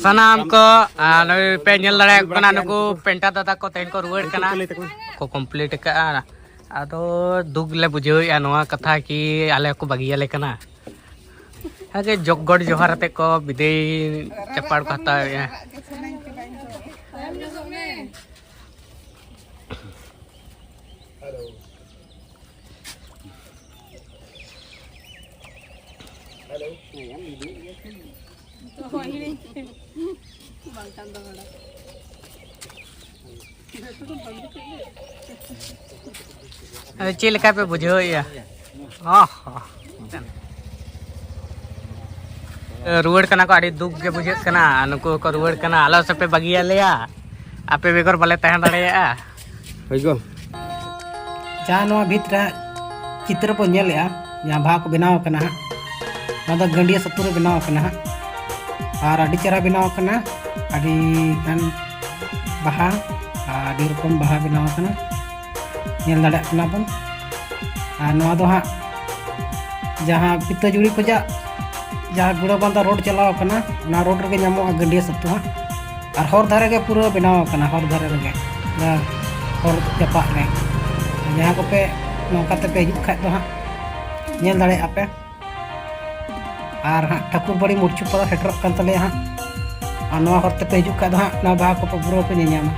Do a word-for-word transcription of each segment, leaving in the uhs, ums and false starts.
ᱥᱟᱱᱟᱢ ᱠᱚ, ᱟᱨ ᱱᱚᱜᱼᱚᱭ ᱯᱮ ᱧᱮᱞ ᱫᱟᱲᱮᱭᱟᱠᱚ ᱠᱟᱱᱟ, ᱱᱩᱠᱩ ᱯᱮᱱᱴᱟ ᱫᱟᱫᱟ ᱠᱚ ᱛᱮᱦᱮᱧ ᱠᱚ ᱨᱩᱣᱟᱹᱲ ᱠᱟᱱᱟ, ᱠᱚ ᱠᱚᱢᱯᱞᱤᱴ ᱟᱠᱟᱫᱼᱟ᱾ ᱟᱫᱚ ᱫᱩᱠ ᱞᱮ ᱵᱩᱡᱷᱟᱹᱣᱮᱫᱼᱟ ᱱᱚᱣᱟ ᱠᱟᱛᱷᱟ ᱠᱤ ᱟᱞᱮ ᱦᱚᱸᱠᱚ ᱵᱟᱹᱜᱤᱭᱟᱞᱮ ᱠᱟᱱᱟ᱾ ᱦᱮᱸ, ᱡᱚᱜᱽ ᱜᱚᱰ ᱡᱚᱦᱟᱨ ᱟᱛᱮ ᱠᱚ ᱵᱤᱫᱟᱹᱭ ᱪᱟᱯᱟᱲ ᱠᱚ ᱦᱟᱛᱟᱣᱮᱫᱼᱟ᱾ ᱟᱫᱚ ᱪᱮᱫ ᱞᱮᱠᱟ ᱯᱮ ᱵᱩᱡᱷᱟᱹᱣᱮᱫᱼᱟ? ᱚ ᱦᱚᱸ᱾ ᱨᱩᱣᱟᱹᱲ ᱠᱟᱱᱟ ᱠᱚ, ᱟᱹᱰᱤ ᱫᱩᱠ ᱜᱮ ᱵᱩᱡᱷᱟᱹᱜ ᱠᱟᱱᱟ᱾ ᱱᱩᱠᱩ ᱦᱚᱸᱠᱚ ᱨᱩᱣᱟᱹᱲ ᱠᱟᱱᱟ, ᱟᱞᱮ ᱦᱚᱸ ᱥᱮᱯᱮ ᱵᱟᱹᱜᱤᱭᱟᱞᱮᱭᱟ, ᱟᱯᱮ ᱵᱮᱜᱚᱨ ᱵᱟᱞᱮ ᱛᱟᱦᱮᱸ ᱫᱟᱲᱮᱭᱟᱜᱼᱟ᱾ ᱦᱳᱭ ᱜᱚ᱾ ᱡᱟᱦᱟᱸ ᱱᱚᱣᱟ ᱵᱷᱤᱛ ᱨᱮ ᱪᱤᱛᱨᱚ ᱵᱚᱱ ᱧᱮᱞᱮᱜᱼᱟ, ᱡᱟᱦᱟᱸ ᱵᱟᱦᱟ ᱠᱚ ᱵᱮᱱᱟᱣ ᱠᱟᱱᱟ ᱦᱟᱸᱜ, ᱱᱚᱣᱟ ᱫᱚ ᱜᱟᱹᱰᱭᱟᱹ ᱥᱟᱹᱛᱩ ᱨᱮ ᱵᱮᱱᱟᱣ ᱠᱟᱱᱟ ᱦᱟᱸᱜ᱾ ᱟᱨ ᱟᱹᱰᱤ ᱪᱮᱦᱨᱟ ᱵᱮᱱᱟᱣ ᱠᱟᱱᱟ, ᱟᱹᱰᱤ ᱜᱟᱱ ᱵᱟᱦᱟ ᱟᱨ ᱟᱹᱰᱤ ᱨᱚᱠᱚᱢ ᱵᱟᱦᱟ ᱵᱮᱱᱟᱣ ᱠᱟᱱᱟ, ᱧᱮᱞ ᱫᱟᱲᱮᱭᱟᱜ ᱠᱟᱱᱟ ᱵᱚᱱ᱾ ᱟᱨ ᱱᱚᱣᱟ ᱫᱚ ᱦᱟᱸᱜ ᱡᱟᱦᱟᱸ ᱯᱤᱛᱟᱹᱡᱩᱲᱤ ᱠᱷᱚᱱᱟᱜ ᱡᱟᱦᱟᱸ ᱜᱩᱲᱟᱹᱵᱟᱸᱫᱟ ᱨᱳᱰ ᱪᱟᱞᱟᱣ ᱠᱟᱱᱟ, ᱚᱱᱟ ᱨᱳᱰ ᱨᱮᱜᱮ ᱧᱟᱢᱚᱜᱼᱟ ᱜᱟᱹᱰᱭᱟᱹ ᱥᱟᱹᱛᱩ ᱦᱟᱸᱜ᱾ ᱟᱨ ᱦᱚᱨ ᱫᱷᱟᱨᱮ ᱜᱮ ᱯᱩᱨᱟᱹ ᱵᱮᱱᱟᱣ ᱠᱟᱱᱟ, ᱦᱚᱨ ᱫᱷᱟᱨᱮ ᱨᱮᱜᱮ, ᱡᱟᱦᱟᱸ ᱦᱚᱨ ᱡᱟᱯᱟᱜ ᱨᱮ᱾ ᱡᱟᱦᱟᱸ ᱠᱚᱯᱮ ᱱᱚᱝᱠᱟ ᱛᱮᱯᱮ ᱦᱤᱡᱩᱜ ᱠᱷᱟᱡ ᱫᱚ ᱦᱟᱸᱜ, ᱧᱮᱞ ᱫᱟᱲᱮᱭᱟᱜᱼᱟ ᱯᱮ᱾ ᱟᱨ ᱦᱟᱸᱜ ᱴᱷᱟᱹᱠᱩᱨᱵᱟᱲᱤ ᱢᱩᱨᱪᱩ ᱯᱟᱲᱟ ᱥᱮᱴᱮᱨᱚᱜ ᱠᱟᱱ ᱛᱟᱞᱮᱭᱟ ᱦᱟᱸᱜ᱾ ᱟᱨ ᱱᱚᱣᱟ ᱦᱚᱨ ᱛᱮᱯᱮ ᱦᱤᱡᱩᱜ ᱠᱷᱟᱡ ᱫᱚ ᱦᱟᱸᱜ, ᱱᱚᱣᱟ ᱵᱟᱦᱟ ᱠᱚᱯᱮ ᱯᱩᱨᱟᱹ ᱯᱮ ᱧᱮᱧᱟᱢᱟ᱾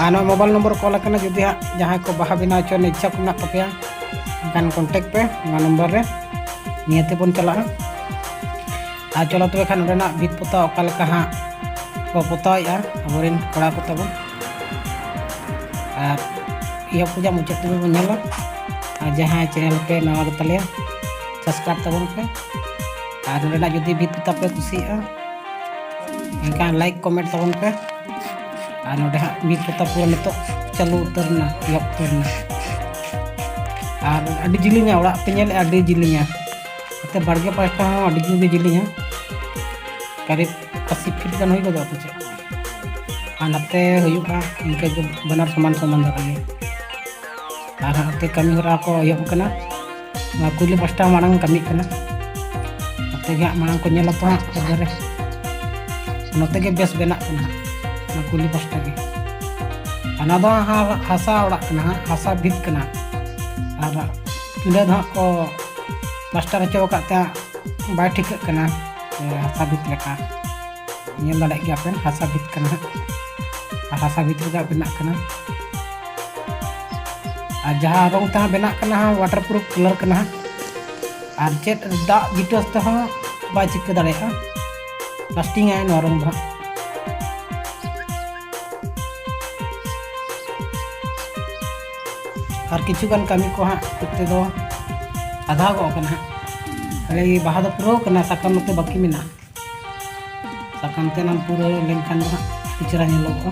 ᱟᱨ ᱱᱚᱣᱟ ᱢᱳᱵᱟᱭᱤᱞ ᱱᱚᱢᱵᱚᱨ ᱠᱚᱞ ᱟᱠᱟᱱᱟ, ᱡᱩᱫᱤ ᱦᱟᱸᱜ ᱡᱟᱦᱟᱸᱭ ᱠᱚ ᱵᱟᱦᱟ ᱵᱮᱱᱟᱣ ᱦᱚᱪᱚ ᱨᱮᱱᱟᱜ ᱤᱪᱪᱷᱟ ᱠᱚ ᱢᱮᱱᱟᱜ ᱛᱟᱯᱮᱭᱟ, ᱮᱱᱠᱷᱟᱱ ᱠᱚᱱᱴᱮᱠᱴ ᱯᱮ ᱱᱚᱣᱟ ᱱᱚᱢᱵᱚᱨ ᱨᱮ, ᱱᱤᱭᱟᱹ ᱛᱮᱵᱚᱱ ᱪᱟᱞᱟᱜᱼᱟ᱾ ᱟᱨ ᱪᱚᱞᱚ ᱛᱚᱵᱮ ᱠᱷᱟᱱ ᱚᱸᱰᱮᱱᱟᱜ ᱵᱷᱤᱛ ᱯᱚᱛᱟᱣ ᱚᱠᱟ ᱞᱮᱠᱟ ᱦᱟᱸᱜ ᱠᱚ ᱯᱚᱛᱟᱣᱮᱫᱼᱟ ᱟᱵᱚᱨᱮᱱ ᱠᱚᱲᱟ ᱠᱚ ᱛᱟᱵᱚᱱ, ᱟᱨ ᱮᱦᱚᱵ ᱠᱷᱚᱱᱟᱜ ᱢᱩᱪᱟᱹᱫ ᱛᱮᱵᱚᱱ ᱧᱮᱞᱟ᱾ ᱟᱨ ᱡᱟᱦᱟᱸᱭ ᱪᱮᱱᱮᱞ ᱯᱮ ᱱᱟᱣᱟ ᱜᱮᱛᱟᱞᱮᱭᱟ, ᱥᱟᱵᱥᱠᱨᱟᱭᱤᱵ ᱛᱟᱵᱚᱱ ᱯᱮ᱾ ᱟᱨ ᱱᱚᱸᱰᱮᱱᱟᱜ ᱡᱩᱫᱤ ᱵᱷᱤᱛ ᱯᱚᱛᱟᱣ ᱯᱮ ᱠᱩᱥᱤᱭᱟᱜᱼᱟ, ᱮᱱᱠᱷᱟᱱ ᱞᱟᱭᱤᱠ ᱠᱚᱢᱮᱱᱴ ᱛᱟᱵᱚᱱ ᱯᱮ᱾ ᱟᱨ ᱱᱚᱸᱰᱮ ᱦᱟᱸᱜ ᱵᱷᱤᱛ ᱯᱚᱛᱟᱣ ᱯᱩᱨᱟᱹ ᱱᱤᱛᱚᱜ ᱪᱟᱹᱞᱩ ᱩᱛᱟᱹᱨ ᱮᱱᱟ, ᱮᱦᱚᱵ ᱩᱛᱟᱹᱨ ᱮᱱᱟ᱾ ᱟᱨ ᱟᱹᱰᱤ ᱡᱤᱞᱤᱧᱟ, ᱚᱲᱟᱜ ᱯᱮ ᱧᱮᱞᱮᱫᱼᱟ, ᱟᱹᱰᱤ ᱡᱤᱞᱤᱧᱟ᱾ ᱱᱚᱛᱮ ᱵᱟᱲᱜᱮ ᱯᱟᱥᱴᱟ ᱦᱚᱸ ᱟᱹᱰᱤ ᱡᱳᱨ ᱜᱮ ᱡᱤᱞᱤᱧᱟ, ᱠᱟᱨᱤᱵ ᱟᱥᱤ ᱯᱷᱤᱴ ᱜᱟᱱ ᱦᱩᱭ ᱜᱚᱫᱚᱜᱼᱟ ᱯᱟᱪᱮᱫ᱾ ᱟᱨ ᱱᱚᱛᱮ ᱦᱩᱭᱩᱜᱼᱟ ᱤᱱᱠᱟᱹ ᱜᱮ, ᱵᱟᱱᱟᱨ ᱥᱚᱢᱟᱱ ᱥᱚᱢᱟᱱ ᱫᱷᱟᱨᱟ ᱜᱮ᱾ ᱟᱨ ᱦᱟᱸᱜ ᱱᱚᱛᱮ ᱠᱟᱹᱢᱤ ᱦᱚᱨᱟ ᱠᱚ ᱮᱦᱚᱵ ᱠᱟᱱᱟ᱾ ᱱᱚᱣᱟ ᱠᱩᱞᱦᱤ ᱯᱟᱥᱴᱟ ᱢᱟᱲᱟᱝ ᱠᱟᱹᱢᱤᱜ ᱠᱟᱱᱟ᱾ ᱛᱮᱜᱮ ᱦᱟᱸᱜ ᱢᱟᱲᱟᱝ ᱠᱚ ᱧᱮᱞ ᱟᱠᱚ ᱦᱟᱸᱜ ᱯᱚᱨᱮ ᱨᱮ᱾ ᱱᱚᱛᱮ ᱜᱮ ᱵᱮᱥ ᱵᱮᱱᱟᱜ ᱠᱟᱱᱟ ᱦᱟᱸᱜ, ᱚᱱᱟ ᱠᱩᱞᱦᱤ ᱯᱟᱥᱴᱟ ᱜᱮ᱾ ᱦᱟᱱᱟ ᱫᱚ ᱦᱟᱸᱜ ᱦᱟᱥᱟ ᱚᱲᱟᱜ ᱠᱟᱱᱟ ᱦᱟᱸᱜ, ᱦᱟᱥᱟ ᱵᱷᱤᱛ ᱠᱟᱱᱟ᱾ ᱟᱨ ᱯᱤᱸᱰᱟᱹ ᱫᱚ ᱦᱟᱸᱜ ᱠᱚ ᱯᱞᱟᱥᱴᱟᱨ ᱦᱚᱪᱚ ᱟᱠᱟᱫ ᱛᱮ ᱦᱟᱸᱜ ᱵᱟᱭ ᱴᱷᱤᱠᱟᱹᱜ ᱠᱟᱱᱟ, ᱥᱮ ᱦᱟᱥᱟ ᱵᱷᱤᱛ ᱞᱮᱠᱟ᱾ ᱧᱮᱞ ᱫᱟᱲᱮᱭᱟᱜ ᱜᱮᱭᱟ ᱯᱮ, ᱦᱟᱥᱟ ᱵᱷᱤᱛ ᱠᱟᱱᱟ ᱦᱟᱸᱜ, ᱟᱨ ᱦᱟᱥᱟ ᱵᱷᱤᱛ ᱨᱮᱜᱮ ᱦᱟᱸᱜ ᱵᱮᱱᱟᱜ ᱠᱟᱱᱟ᱾ ᱟᱨ ᱡᱟᱦᱟᱸ ᱨᱚᱝ ᱛᱮ ᱦᱟᱸᱜ ᱵᱮᱱᱟᱜ ᱠᱟᱱᱟ ᱦᱟᱸᱜ, waterproof colour ᱠᱟᱱᱟ ᱦᱟᱸᱜ, ᱟᱨ ᱪᱮᱫ ᱫᱟᱜ ᱵᱤᱴᱟᱹᱥ ᱛᱮᱦᱚᱸ ᱵᱟᱭ ᱪᱤᱠᱟᱹ ᱫᱟᱲᱮᱭᱟᱜᱼᱟ, lasting ᱟᱭ ᱱᱚᱣᱟ ᱨᱚᱝ ᱫᱚ ᱦᱟᱸᱜ᱾ ᱟᱨ ᱠᱤᱪᱷᱩ ᱜᱟᱱ ᱠᱟᱹᱢᱤ ᱠᱚ ᱦᱟᱸᱜ ᱱᱚᱛᱮ ᱫᱚ ᱟᱫᱷᱟ ᱜᱚᱜ ᱠᱟᱱᱟ ᱦᱟᱸᱜ᱾ ᱠᱷᱟᱹᱞᱤ ᱵᱟᱦᱟ ᱫᱚ ᱯᱩᱨᱟᱹᱣ ᱠᱟᱱᱟ, ᱥᱟᱠᱟᱢ ᱱᱚᱛᱮ ᱵᱟᱹᱠᱤ ᱢᱮᱱᱟᱜᱼᱟ᱾ ᱥᱟᱠᱟᱢ ᱛᱮ ᱚᱱᱟ ᱯᱩᱨᱟᱹᱣ ᱞᱮᱱᱠᱷᱟᱱ ᱫᱚ ᱦᱟᱸᱜ ᱟᱹᱰᱤ ᱪᱮᱦᱨᱟ ᱧᱮᱞᱚᱜᱚᱜᱼᱟ᱾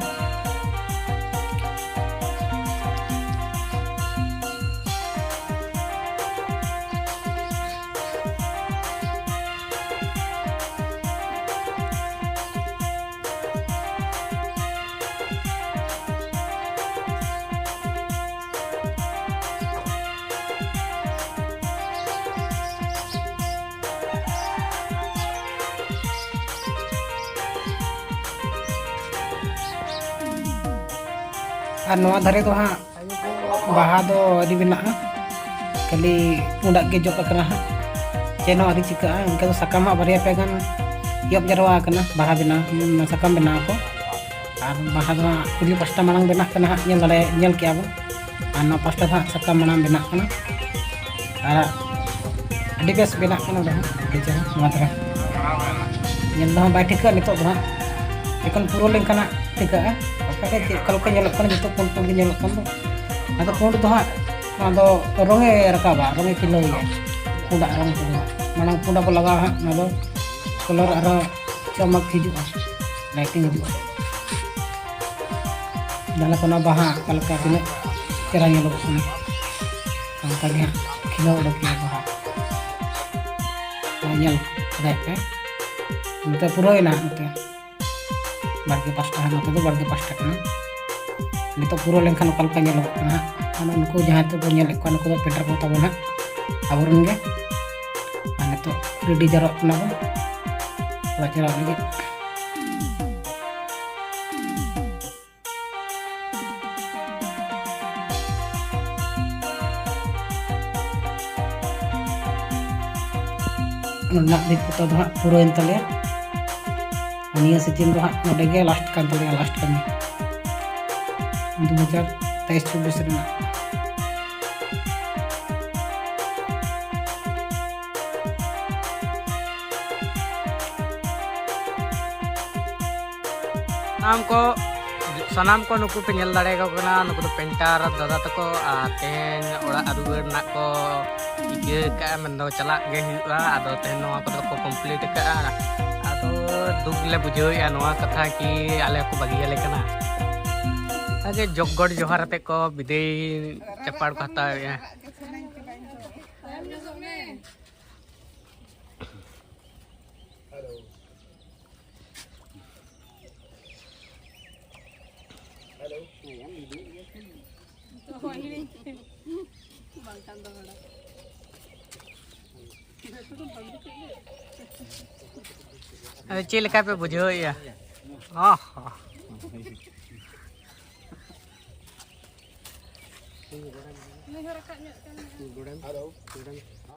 ᱟᱨ ᱱᱚᱣᱟ ᱫᱷᱟᱨᱮ ᱫᱚ ᱦᱟᱸᱜ ᱵᱟᱦᱟ ᱫᱚ ᱟᱹᱣᱨᱤ ᱵᱮᱱᱟᱜᱼᱟ, ᱠᱷᱟᱹᱞᱤ ᱯᱩᱸᱰᱟᱜ ᱜᱮ ᱡᱚᱜ ᱟᱠᱟᱱᱟ ᱦᱟᱸᱜ, ᱪᱮᱫ ᱦᱚᱸ ᱟᱹᱣᱨᱤ ᱪᱤᱠᱟᱹᱜᱼᱟ᱾ ᱤᱱᱠᱟᱹ ᱫᱚ ᱥᱟᱠᱟᱢ ᱦᱟᱸᱜ ᱵᱟᱨᱭᱟ ᱯᱮ ᱜᱟᱱ ᱮᱦᱚᱵ ᱡᱟᱨᱣᱟ ᱟᱠᱟᱱᱟ ᱵᱟᱦᱟ ᱵᱮᱱᱟᱣ, ᱚᱱᱟ ᱥᱟᱠᱟᱢ ᱵᱮᱱᱟᱣ ᱠᱚ᱾ ᱟᱨ ᱵᱟᱦᱟ ᱫᱚ ᱦᱟᱸᱜ ᱠᱩᱞᱦᱤ ᱯᱟᱥᱴᱟ ᱢᱟᱲᱟᱝ ᱵᱮᱱᱟᱜ ᱠᱟᱱᱟ ᱦᱟᱸᱜ, ᱧᱮᱞ ᱫᱟᱲᱮ, ᱧᱮᱞ ᱠᱮᱜᱼᱟ ᱵᱚᱱ᱾ ᱟᱨ ᱱᱚᱣᱟ ᱯᱟᱥᱴᱟ ᱫᱚ ᱦᱟᱸᱜ ᱥᱟᱠᱟᱢ ᱢᱟᱲᱟᱝ ᱵᱮᱱᱟᱜ ᱠᱟᱱᱟ᱾ ᱟᱨ ᱟᱹᱰᱤ ᱵᱮᱥ ᱵᱮᱱᱟᱜ ᱠᱟᱱᱟ ᱱᱚᱰᱮ ᱦᱚᱸ, ᱟᱹᱰᱤ ᱪᱮᱦᱨᱟ ᱱᱚᱣᱟ ᱫᱷᱟᱨᱮ᱾ ᱧᱮᱞ ᱫᱚ ᱦᱟᱸᱜ ᱵᱟᱭ ᱴᱷᱤᱠᱟᱹᱜᱼᱟ ᱱᱤᱛᱚᱜ ᱫᱚ ᱦᱟᱸᱜ, ᱡᱚᱠᱷᱚᱱ ᱯᱩᱨᱟᱹᱣ ᱞᱮᱱᱠᱷᱟᱱ ᱦᱟᱸᱜ ᱴᱷᱤᱠᱟᱹᱜᱼᱟ᱾ ᱚᱠᱟᱨᱮ ᱪᱮᱫ ᱚᱠᱟ ᱞᱮᱠᱟ ᱧᱮᱞᱚᱜ ᱠᱟᱱᱟ, ᱡᱚᱛᱚ ᱯᱩᱸᱰ ᱯᱩᱸᱰ ᱜᱮ ᱧᱮᱞᱚᱜ ᱠᱟᱱ ᱫᱚ᱾ ᱟᱫᱚ ᱯᱩᱸᱰ ᱫᱚ ᱦᱟᱸᱜ ᱱᱚᱣᱟ ᱫᱚ ᱨᱚᱝᱮ ᱨᱟᱠᱟᱵᱟ, ᱨᱚᱝᱮ ᱠᱷᱤᱞᱟᱹᱣᱮᱭᱟ, ᱯᱩᱸᱰᱟᱜ ᱨᱚᱝ ᱛᱮᱫᱚ ᱦᱟᱸᱜ᱾ ᱢᱟᱲᱟᱝ ᱯᱩᱸᱰᱟᱜ ᱵᱚ ᱞᱟᱜᱟᱣᱟ ᱦᱟᱸᱜ, ᱱᱚᱣᱟ ᱫᱚ ᱠᱟᱞᱟᱨ ᱟᱨᱦᱚᱸ ᱪᱚᱢᱚᱠ ᱦᱤᱡᱩᱜᱼᱟ, ᱞᱟᱭᱴᱤᱝ ᱦᱤᱡᱩᱜᱼᱟ᱾ ᱡᱟᱦᱟᱸ ᱞᱮᱠᱟ ᱚᱱᱟ ᱵᱟᱦᱟ ᱚᱠᱟ ᱞᱮᱠᱟ ᱛᱤᱱᱟᱹᱜ ᱪᱮᱦᱨᱟ ᱧᱮᱞᱚᱜᱚᱜ ᱠᱟᱱᱟ, ᱚᱱᱠᱟ ᱜᱮ ᱦᱟᱸᱜ ᱠᱷᱤᱞᱟᱹᱣ ᱚᱰᱚᱠ ᱜᱮᱭᱟ ᱵᱟᱦᱟ᱾ ᱱᱚᱜᱼᱚᱭ ᱧᱮᱞ ᱠᱮᱫᱟᱭ ᱯᱮ, ᱱᱚᱛᱮ ᱯᱩᱨᱟᱹᱣᱮᱱᱟ ᱦᱟᱸᱜ, ᱱᱚᱛᱮ ᱵᱟᱲᱜᱮ ᱯᱟᱥᱴᱟ ᱦᱟᱸᱜ, ᱱᱚᱛᱮ ᱫᱚ ᱵᱟᱲᱜᱮ ᱯᱟᱥᱴᱟ ᱠᱟᱱᱟ᱾ ᱱᱤᱛᱚᱜ ᱯᱩᱨᱟᱹᱣ ᱞᱮᱱᱠᱷᱟᱱ ᱚᱠᱟ ᱞᱮᱠᱟ ᱧᱮᱞᱚᱜᱚᱜ ᱠᱟᱱᱟ ᱦᱟᱸᱜ, ᱟᱨ ᱱᱩᱠᱩ ᱡᱟᱦᱟᱸᱭ ᱛᱮᱵᱚᱱ ᱧᱮᱞᱮᱫ ᱠᱚᱣᱟ, ᱱᱩᱠᱩ ᱫᱚ painter ᱠᱚ ᱛᱟᱵᱚᱱ ᱦᱟᱸᱜ, ᱟᱵᱚᱨᱮᱱ ᱜᱮ᱾ ᱟᱨ ᱛᱚ, ᱨᱮᱰᱤ ᱡᱟᱣᱨᱟᱜ ᱠᱟᱱᱟ ᱵᱚᱱ ᱚᱲᱟᱜ ᱪᱟᱞᱟᱜ ᱞᱟᱹᱜᱤᱫ᱾ ᱱᱚᱰᱮᱱᱟᱜ ᱵᱷᱤᱛ ᱯᱚᱛᱟᱣ ᱫᱚ ᱦᱟᱸᱜ ᱯᱩᱨᱟᱹᱣᱮᱱ ᱛᱟᱞᱮᱭᱟ᱾ ᱟᱨ ᱱᱤᱭᱟᱹ ᱥᱤᱡᱤᱱ ᱫᱚ ᱦᱟᱸᱜ ᱱᱚᱰᱮ ᱜᱮ ᱞᱟᱥᱴ ᱠᱟᱱ ᱛᱟᱞᱮᱭᱟ, ᱞᱟᱥᱴ ᱠᱟᱹᱢᱤ ᱫᱩ ᱦᱟᱡᱟᱨ ᱛᱮᱭᱤᱥ ᱪᱚᱵᱵᱤᱥ ᱨᱮᱱᱟᱜ᱾ ᱥᱟᱱᱟᱢ ᱠᱚ, ᱥᱟᱱᱟᱢ ᱠᱚ ᱱᱩᱠᱩ ᱯᱮ ᱧᱮᱞ ᱫᱟᱲᱮᱭᱟᱠᱚ ᱠᱟᱱᱟ, ᱱᱩᱠᱩ ᱫᱚ ᱯᱮᱱᱴᱟᱨ ᱫᱟᱫᱟ ᱛᱟᱠᱚ, ᱟᱨ ᱛᱮᱦᱮᱧ ᱚᱲᱟᱜ ᱨᱩᱣᱟᱹᱲ ᱨᱮᱱᱟᱜ ᱠᱚ ᱤᱠᱟᱹ ᱠᱟᱜᱼᱟ, ᱢᱮᱱᱫᱚ ᱪᱟᱞᱟᱜ ᱜᱮ ᱦᱩᱭᱩᱜᱼᱟ᱾ ᱟᱫᱚ ᱛᱮᱦᱮᱧ ᱱᱚᱣᱟ ᱠᱚᱫᱚ ᱠᱚ ᱠᱚᱢᱯᱞᱤᱴ ᱠᱟᱜᱼᱟ᱾ ᱟᱫᱚ ᱫᱩᱠ ᱞᱮ ᱵᱩᱡᱷᱟᱹᱣᱮᱫᱼᱟ ᱱᱚᱣᱟ ᱠᱟᱛᱷᱟ ᱠᱤ ᱟᱞᱮ ᱠᱚ ᱵᱟᱹᱜᱤᱭᱟᱞᱮ ᱠᱟᱱᱟ᱾ ᱟᱜᱮ ᱡᱚᱜᱽ ᱜᱚᱰ ᱡᱚᱦᱟᱨ ᱟᱛᱮ ᱠᱚ ᱵᱤᱫᱟᱹᱭ ᱪᱟᱯᱟᱲ ᱠᱚ ᱦᱟᱛᱟᱣᱮᱫᱼᱟ᱾ ᱟᱫᱚ ᱪᱮᱫ ᱞᱮᱠᱟ ᱯᱮ ᱵᱩᱡᱷᱟᱹᱣᱮᱫᱼᱟ? ᱚ ᱦᱚᱸ᱾